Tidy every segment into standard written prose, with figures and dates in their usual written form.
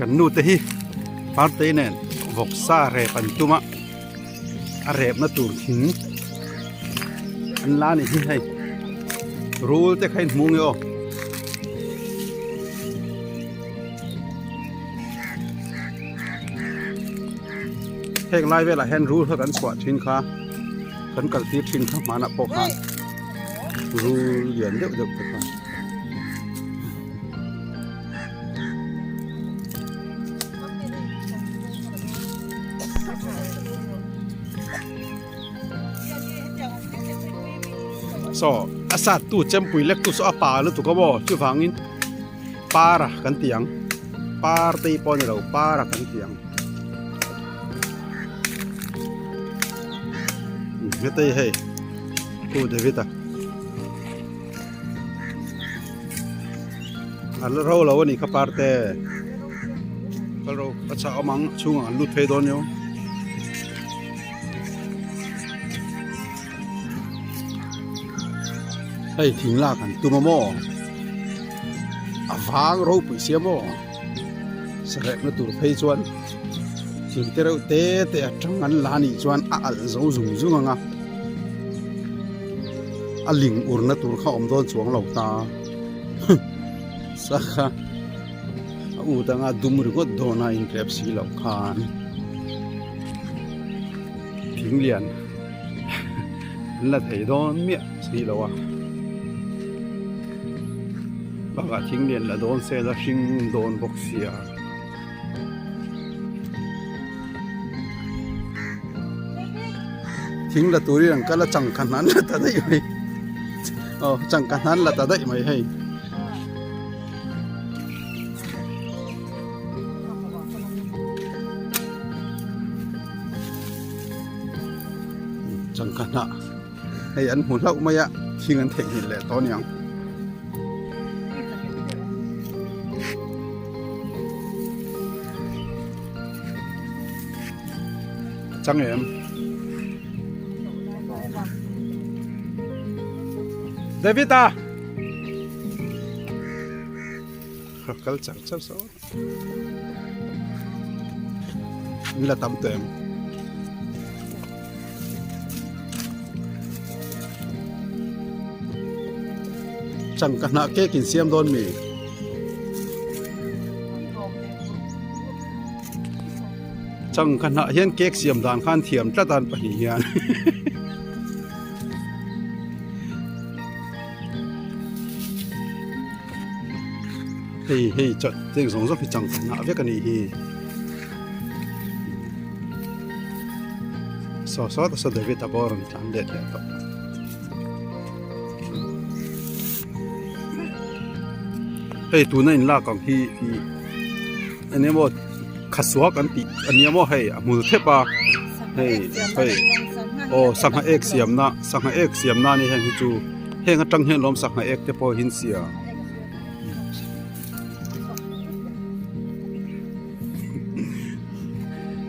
Kan nu te hi partei nen vawksa rep an tum a, a repna tur thing an la a nih hi hei rul te kha in hmu nge aw. Heng lai velah hian rul kha kan chhuah thin kha kan kal tir thin kha hmanah pawh khan rul lian deuh deuh te kha. Saw a sat tu chempui lek tu saw a pa lutuk a maw chuvangin para kan ti ang par te hi pawh a ni lo para kan ti ang heta hi hei pu David a. A la ro lo a nih kha parte kal ro a chah awm ang a chhungah an lut phei dawn nia hei thing lak an tum a maw a vang ropui sia maw sarepna tur phei chuan thing te reuh te te atang an la nih chuan a alh zo zung zung ang a. A ling urna tur kha awm dawn chuang lo ta sakha a ut anga dum ringawt dawn a inrep si loh khan thing lian an la thei dawn miah si lo a bakah thing lian la dawn se la hring dawn bawk sia. Thing la turin an kal a changkha hnan la ta daih mai aw changkha hnan la ta daih mai hei. Changkha hnah hei an hmu hlauh mai a thing an theihnghilh leh tawh aniang. Chang em? David a! Kal char char so. Min la tam tawh em? Changka hnah cake in siam dawn mi? Changka hnah hian cake siam dan khan thiam tlat a an pahnih hian. Hei hei chawt cheng zawng zawng hi changka hnah vek a nih hi. Saw saw ta saw David a pawh a rawn tlan let leh tawh. Hei tuna in lak ang hi ih eng emaw khasuak an tih a nia maw hei a hmul thep a hei hei aw sangha ek siamna sangha ek siamna a ni heng hi chu heng atang hian lawm sangha ek te pawh hi an siam.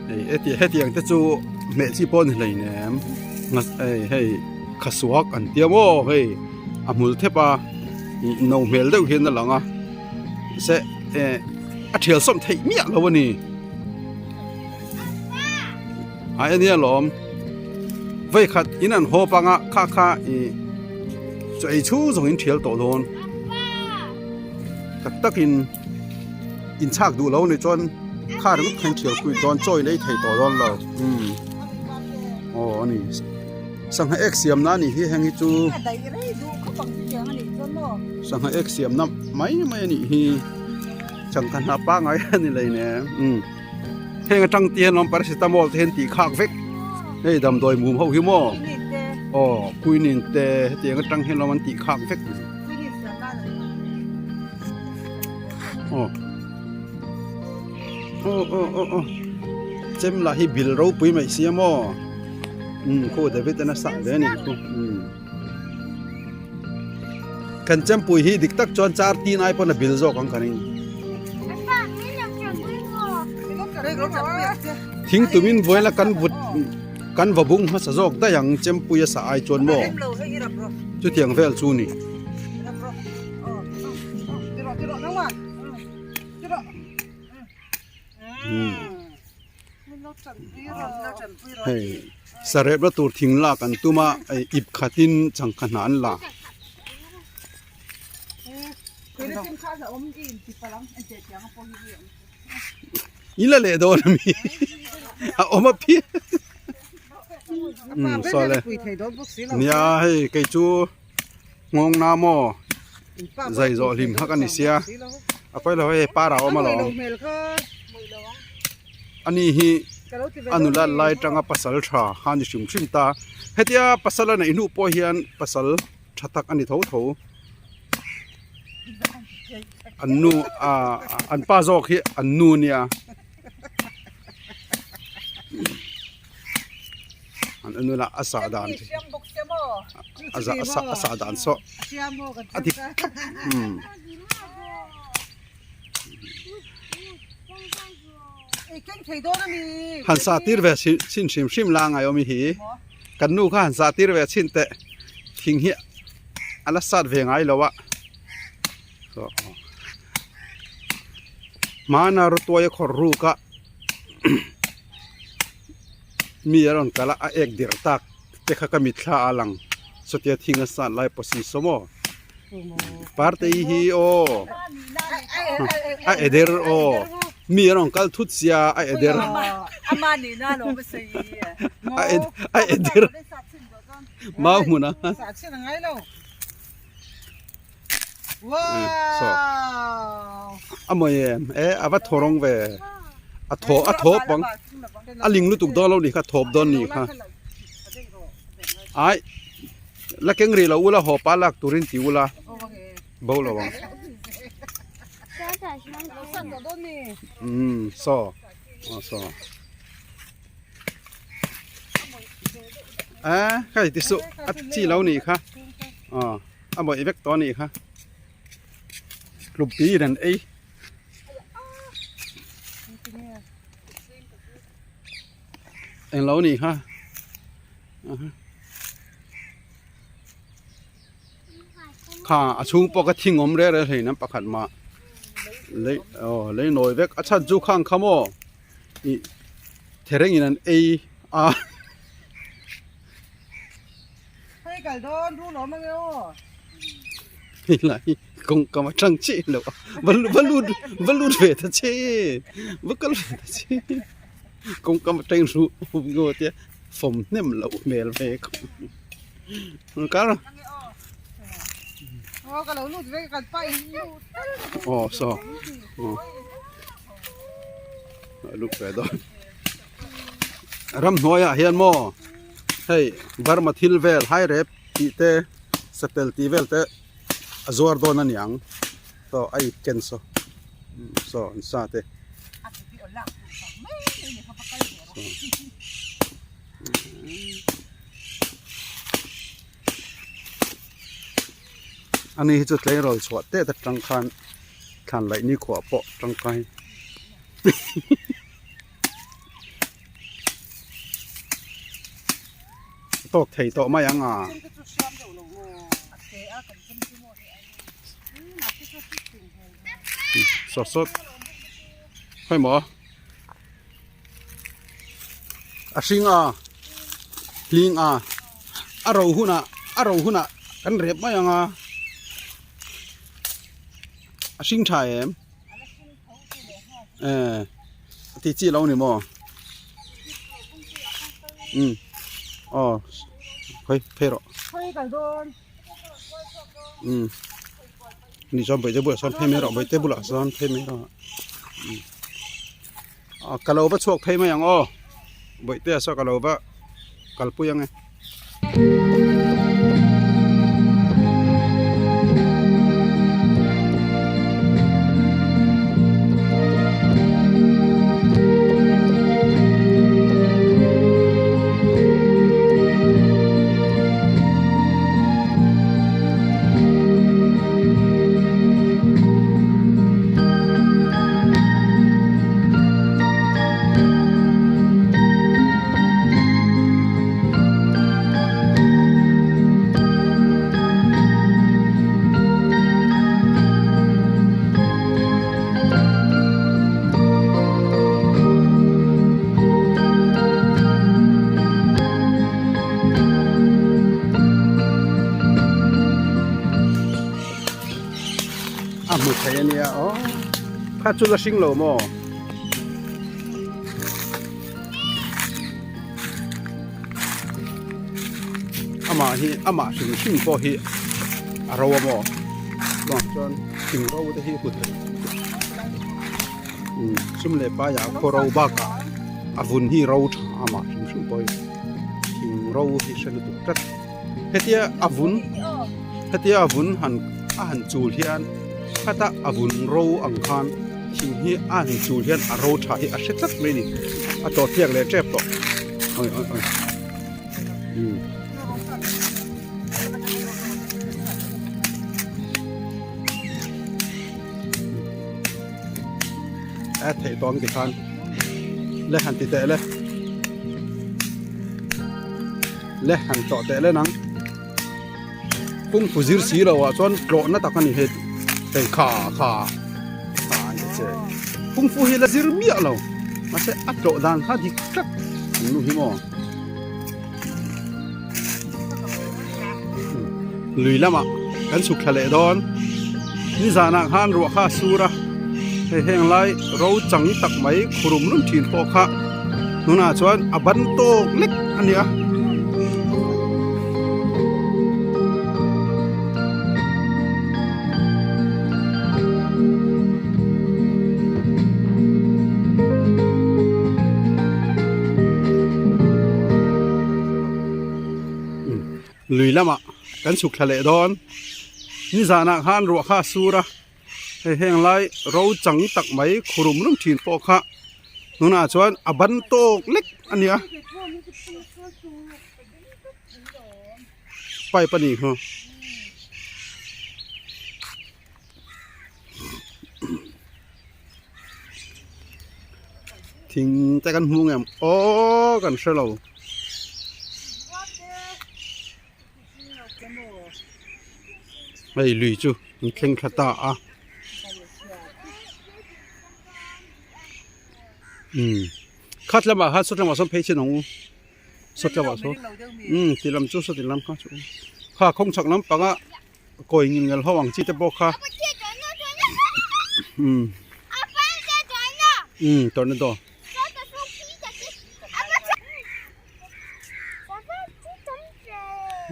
Hei heti hetiang te chu hmeh chi pawh a ni hleinem hei hei khasuak an tia maw hei a hmul thep a ih no hmel deuh hian a lang a se eh a thial sawm theih miah lo a ni a ania lawm vawikhat in an haw panga kha kha ih chaw ei chhung zawng in thial tawh dawn tak takin. Inchhak duh lo ni chuan kha ringawt kha in thial pui dawn chaw in ei thei tawh dawn lo umm aw a ni sangha ek siam na anih hi heng hi chu sangha ek siam na mai mai anih hi changkha hnah pangai a ni lei nen umm heng atang te hian awm paracetamol te hian tih khak vek hei damdawi mum ho hi maw aw quinine te hetiang atang hian awm an tih khak vek. Aw aw aw aw aw chem lah hi bil ropui mai sia maw umm khu David an a sak ve a nih khu umm kan chempui hi dik tak chuan char tin ai pawn a bil zawk ang ka ring thing tumin vawiin a kan vut kan va bung hmasa zawk daih ang chempui a sah ai chuan maw chutiang vel chu ni. Hei sarep la tur thing lak an tum a hei ip khatin changkha hna an la. In la leh dawn ami a awm a phian umm saw le nia hei kei chu nghawng na maw zai zawh hlim hak a ni sia a pawi lo hei par a awm alawm ani hi a nula lai tanga pasal tha kha a ni hrim hrim ta hetia pasal a neih hnu pawh hian pasal tha tak a ni tho tho. An nu ah an pa zawk hi an nu nia an nu lah a sah dan a za a sah dan saw a dik thlap umm. Han sah tir ve chhin hrim hrim la ngai awm hi kan nu kha han sah tir ve chhin teh thing hi a la sat ve ngai lo a hmana rawtuai a khawrh ruk a mi a rawn kal a a ek der tak te kha ka mitthla a lang chutia thing a sat lai pawh si saw maw. Parte hi aw a eder aw mi a rawn kal thut sia a eder a eder mau hmun a saw a mawi em e a va thaw rawng ve a thaw a thawp ang a ling lutuk dawn lo ni kha thawp dawn ni kha ai. La keng rih lo ula haw pa lak turin ti ula bo lo ang. Umm saw aw saw a hei ti suh a chi lo nih kha aw a mawih vek tawh a nih kha hlupui in an ei. Englo nih kha. Kha a chhung pawh ka thing awm reng reng hlein an pakhat mah lei aw lei nawi vek a chhan chu khang kha maw ih thereng in an ei a. Hei lai hi kawngka atang chiah lo a va va lut va lut ve ta che va kal ve ta che kawngka atang ru ru tia. Fawm hnem loh hmel ve khawp kar aw saw aw a lut ve dawn ramhnuaiah hian maw hei Burma thil vel hai rep tih te satel tih vel te a zuar dawn a niang saw a ip ken saw saw an sa te. Ani hi chu tleirawl chhuah tet atang khan thlan laih nikhua pawh tangkai tawk thei tawh mai ang a. Sawt sawt khawi maw a hring a hling a a ro hunah a ro hunah kan rep mai ang a a hring tha em eh a ti chi lo ni maw um aw khawi phei rawh. Um ni chuan bawihte bulah sawn phei mai rawh bawihte bulah sawn phei mai rawh um ah ka lo va chhuak phei mai ang aw bawihte ah saw ka lo va kalpui ang e. Hmu thei a nia aw kha chu la hring lo maw? Amah hi amah hrim hrim pawh hi a ro a maw? Chuan chuan thing ro te hi hmu thei umm sum leh paiah khaw ro bakah a vun hi ro tha amah hrim hrim pawh hi thing ro hi hre lutuk tlat. Hetia a vun hetia a vun han a han chul hian khata a vun ro ang khan thing hi a han chul hian a ro tha hi a hre tlat mai a ni a tawh tliak leh tep tawh awi awi awi umm. A theih tawng ti khan le han ti teh le. Le han tlawh teh le nang kung fu zir si lo ah chuan tlawh na tak a ni hei hei kha kha kha an ti che kung fu hi la zir miah lo mahse a tlawh dan kha dik tlat an nu hi maw lui lamah kan chhuk thla leh dawn nizanah khan ruah kha a sur a hei heng lai ro chang tak mai khurum rum thin pawh kha tunah chuan a ban tawk lek a ni a. Lui lamah kan chhuk thla leh dawn nizanah khan ruah kha a sur a hei heng lai ro chang tak mai khurum rum thin pawh kha tunah chuan a ban tawk lek a ni a pipe a nih kha. Thing te kan hmu ngem aw kan hre lo. Hei lui chu an thleng thla ta a. Umm khat lamah khan sawt lamah sawn phei chin ang u sawt lamah sawn umm ti lam chu sawt lam kha chu kha khawng chhak lampanga. Kawi ngil ngal ho ang chi te pawh kha umm umm tornado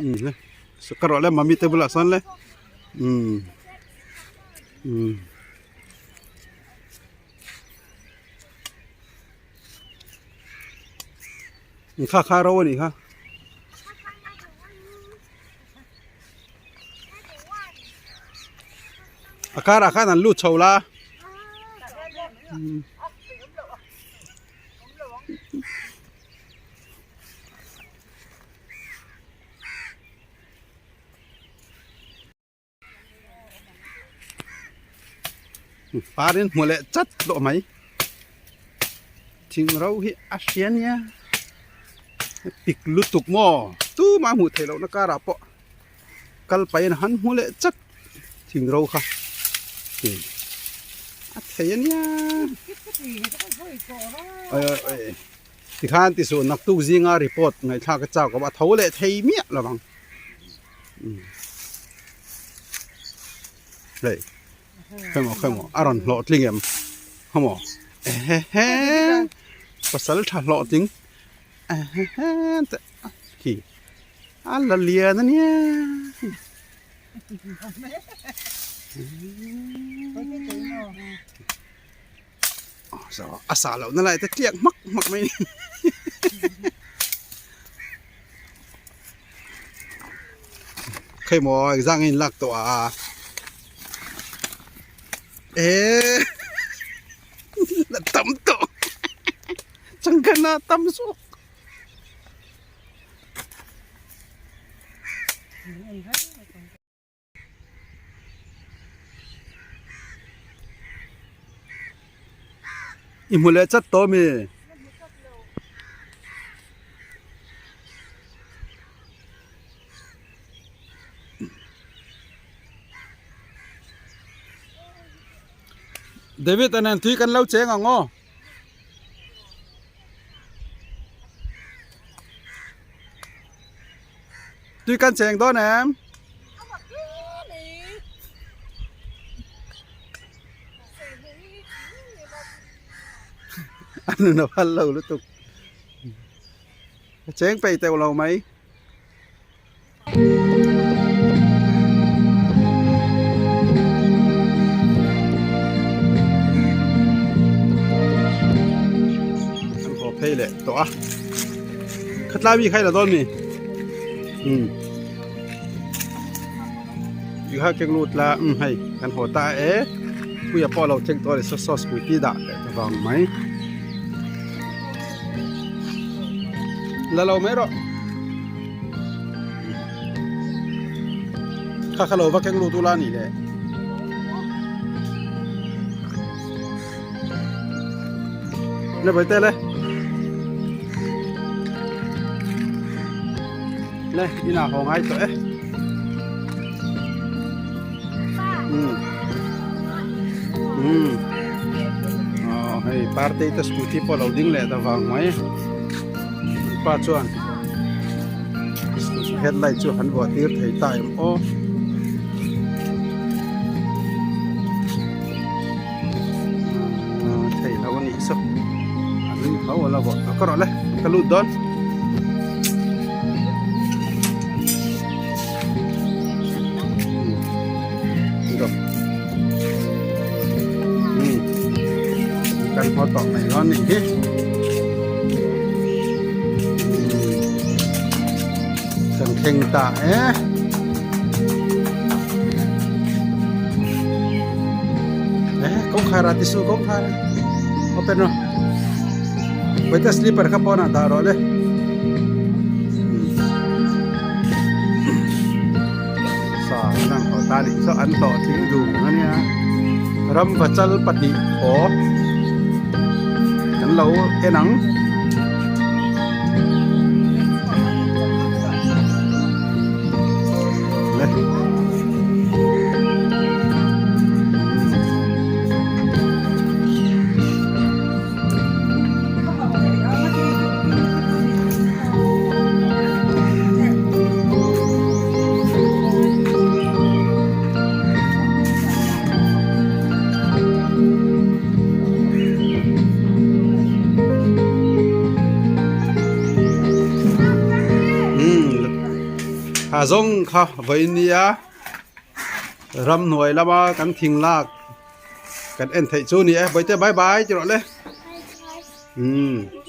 umm le ka rawh le mummy te bulah sawn le umm umm kha kha ro a nih kha. A karah khan an lut chho la. Parin hmu leh chat tawh mai. Thing ro hi a hria nia. Pik lutuk maw tumah hmuh theih lohna karah pawh kal pahin han hmu leh chat thing ro kha a thei a nia. Tikhan ti suh naktuk zinga report ngaihthlak a chak awm a tho leh thei miah lo ang. Hei khemaw khemaw a rawn hlawh tling em khemaw ehehe pasal tha hlawh tling ehehe khi a la lian a nia. A sa loh na lai te tliak hmak hmak mai a ni. Khei maw exam in lak tawh a eh la tam tawh changkana tam zawk. I hmu leh chat tawh ami? David a nen tui kan lo cheng ang aw. Tui kan cheng dawn em? A nun a phal lo lutuk. A cheng peih teuh lo mai. An haw phei leh tawh a. Khatlai mi kha i la dawn mi? Umm. Ti kha keng lut la umm hei kan haw ta e. Puia pawh a lo thleng tawh a ni saw scooty dah leh ta vang mai. La lo mai rawh. Kha kha lo va keng lut ula a nih le. Le bai te le. Le inah haw ngai tawh e. Um. Um. Oh, hei party te scooty pawh lo ding leh ta vang mai. Pa chuan headlight chu han vuah tir thei ta em aw. Thei lo a nih saw a ring tho a la vuah ta ka rawh le ka lut dawn. Kan haw tawh mai dawn nih hi. Kan thleng ta e. E kawngkhar a tisu kawngkhar a open rawh. Vawiin slipper kha pawnah dah rawh le. Sa an ang tawh ta nih saw an hlawhtling dun a nia ram vachal pahnih haw kan lo en ang. Le. Ha zawng kha vawiin nia ramhnuai lama kan thing lak kan en theih chu a ni e bawihte bye bye ti rawh le. Umm.